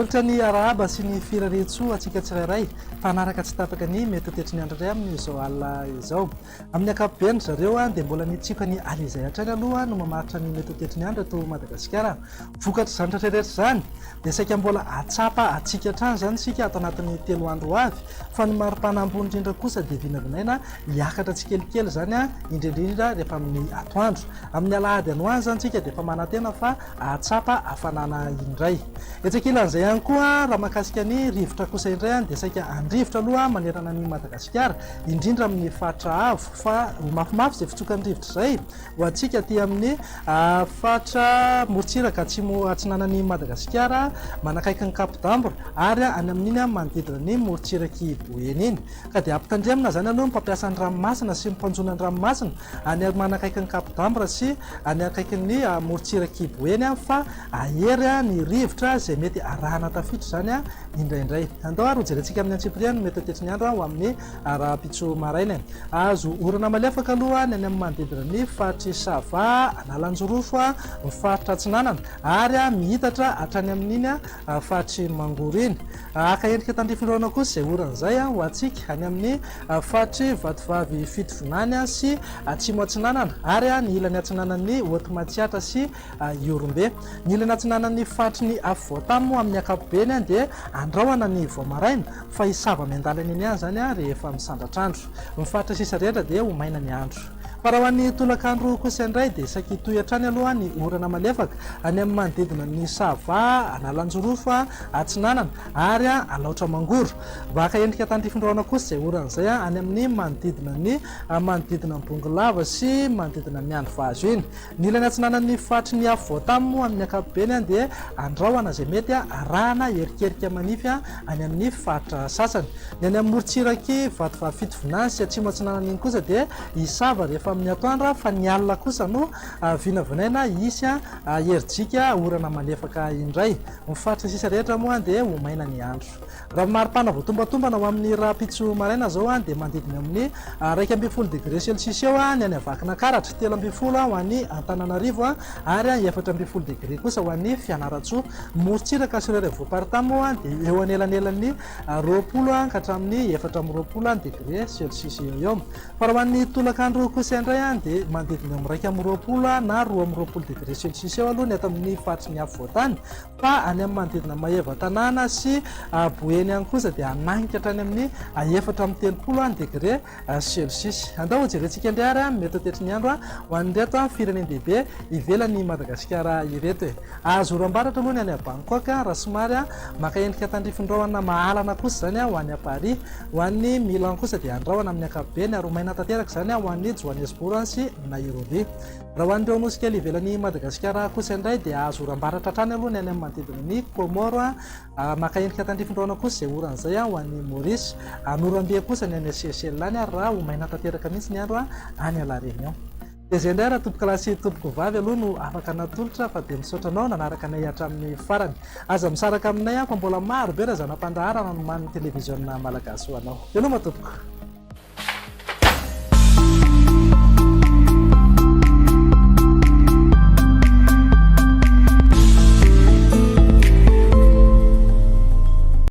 Manolotra ny arahaba sy ny firarian-tsoa antsika tsirairay fa hanaraka tsy tapaka ny mety ho toetry ny andro indray amin'izao alina izao. Amin'ny ankapobeny ry zareo dia mbola ny tsiokan'ny alizay hatrany aloha no mamaritra ny mety ho toetry ny andro eto Madagasikara. Vokatr'izany rehetra rehetra izany dia saika mbola hahatsapa hatsiaka hatrany izany isika ato anatin'ny telo andro ho avy fa ny maripana ambony indrindra kosa dia vinavinaina hiakatra tsikelikely izany indrindra indrindra rehefa amin'ny atoandro. Amin'ny alahady any ho any izany isika dia efa manantena fa hahatsapa hafanana indray. Etsy ankilan'izay ihany koa raha mahakasika ny rivotra kosa indray dia saika handrivotra aloha manerana an'i Madagasikara indrindra amin'ny faritra avo fa ho mafimafy izay fitsokan'ny rivotra izay Ho antsika aty amin'ny faritra morontsiraka atsimo atsinanan'i Madagasikara, manakaiky ny Cap d'Ambre ary any amin'iny manodidina ny morontsirak'i Boeny iny. Ka dia ampitandremina izany aloha ny mpampiasa ny ranomasina sy ny mpanjono ny ranomasina any manakaiky ny Cap d'Ambre sy any akaikin'ny morontsirak'i Boeny fa hahery ny rivotra izay mety arahana tafiditra izany indraindray. Andao ary hojerentsika amin'ny antsipiriany ny mety ho toetry ny andro ho amin'ny rahampitso maraina. Azo orana malefaka aloha ny any amin'ny manodidina ny faritr'i Sava, Analanjirofo, ny faritra Atsinanana ary mihitatra hatrany amin'iny faritr'i Mangoro iny. Haka endrika tandrifin-drahona kosa izay orana izay ho antsika any amin'ny faritr'i Vatovavy Fitovinany sy Atsimo Atsinanana ary ny ilany atsinanan'ny Haute Matsiatra sy Ihorombe. Ny ilany atsinanan'ny faritry ny afovoantany moa amin'ny ankapobeny dia andrahona ny vao maraina fa hisava miandalana eny ihany izany rehefa misandratr'andro. Ny faritra sisa rehetra dia ho maina ny andro. Fa raha ho an'ny tolakandro kosa indray dia saika hitohy hatrany aloha ny orana malefaka any amin'ny manodidina ny Sava, Analanjirofo, Atsinanana ary Alaotra Mangoro. Maka endrika tandrifin-drahona kosa izay orana izay any amin'ny manodidina ny manodidina ny Bongolava sy manodidina ny Miandrivazo iny. Ny ilany atsinanan'ny faritry ny afovoantany moa amin'ny ankapobeny dia andrahona izay mety arahana erikerika manify any amin'ny faritra sasany. Ny any amin'ny morontsirak'i Vatovavy Fitovinany sy Atsimo Atsinanana iny kosa dia hisava rehefa amin'ny atoandro fa ny alina kosa no vinavinaina hisy herijika orana malefaka indray. Ny faritra sisa rehetra moa dia ho maina ny andro. Raha ny maripana voatombatombana ho amin'ny rahampitso maraina izao dia manodidina eo amin'ny 11 degré celsius eo ny any Vakinankaratra, 13 ho an'i Antananarivo ary 14 degré kosa ho an'i Fianarantsoa. Morontsiraka sy ireo renivohi-paritany moa dia eo anelanelan'ny 20 ka hatramin'ny 24 degré celsius eo eo. Fa raha ho an'ny tolakandro kosa indray dia manodidina eo amin'ny 21 na 22 degré celsius eo aloha ny ato amin'ny faritry ny afovoantany. Fa any amin'ny manodidina Maevatanàna sy Boeny any kosa dia hananika hatrany amin'ny 34 any degre celsius. Andao hojerentsika indray ary ny mety ho toetry ny andro ho an'ireto firenen-dehibe ivelan'i Madagasikara ireto e. Azo oram-baratra aloha ny any Bangkok raha somary maka endrika tandrifin-drahona mahalana kosa izany ho any Paris. Ho an'i Milan kosa dia andrahona amin'ny ankapobeny ary ho maina tanteraka izany ho an'i Johannesburg sy Nairobi. Raha ho an'ireo nosy kely ivelan'i Madagasikara kosa indray dia azo oram-baratra hatrany aloha ny any amin'ny manodidina ny Comores. Maka endrika tandrifin-drahona kosa izay orana izay ho an'i Maurice. Anorambe kosa ny any Seychelles any ary raha ho maina tanteraka mihitsy ny andro any La Réunion. Dia izay indray raha tompokolahy sy tompokovavy aloha no afaka natolotra fa dia misaotra anao nanaraka anay hatramin'ny farany. Aza misaraka aminay fa mbola maro be ireo zana-pandaharana nomanin'ny televiziona malagasy ho anao. Veloma tompoko.